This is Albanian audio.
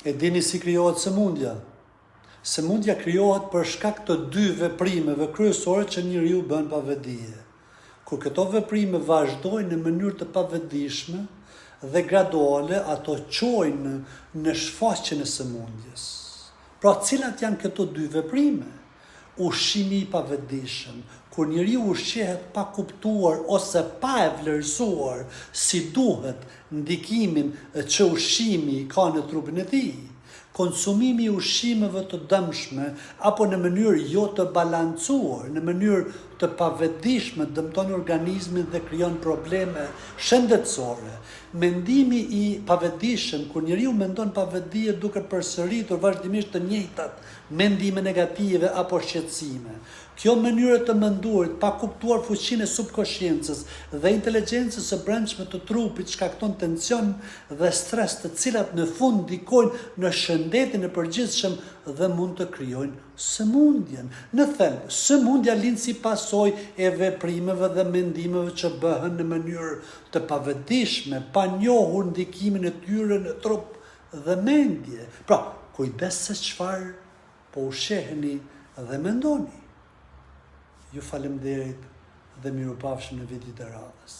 E dini si krijohet sëmundja? Sëmundja krijohet për shkak të dy veprimeve kryesore që njeriu bën pa vetëdije. Kur këto veprime vazhdojnë në mënyrë të pavetëdijshme dhe graduale, ato çojnë në shfaqjen e sëmundjes. Pra, cilat janë këto dy veprime? Ushqimi i pavetëdijshëm, kur njeriu ushqehet pa kuptuar ose pa e vlerësuar si duhet ndikimin që ushqimi ka në trupin e tij. Konsumimi i ushqimeve të dëmshme apo në mënyrë jo të balancuar, në mënyrë të pavetëdijshme dëmton organizmin dhe krijon probleme shëndetësore. Mendimi i pavetëdijshëm, kur njeriu mendon pa vetëdije duke përsëritur vazhdimisht të njëjtat mendime negative apo shqetësime. Kjo mënyrë e të menduarit, pa kuptuar fuqinë e subkoshiencës dhe inteligjencës së brendshme të trupit shkakton tension dhe stres të cilat në fund ndikojnë në shëndetin e përgjithshëm dhe mund të krijojnë sëmundjen. Në thelb, sëmundja lind si pasojë e veprimeve dhe mendimeve që bëhen në mënyrë të pavetëdijshme, pa njohur ndikimin e tyre në trup dhe mendje. Pra, kujdes se çfarë po ushqeheni dhe mendoni. Ju faleminderit dhe mirupafshim në videot e radhës.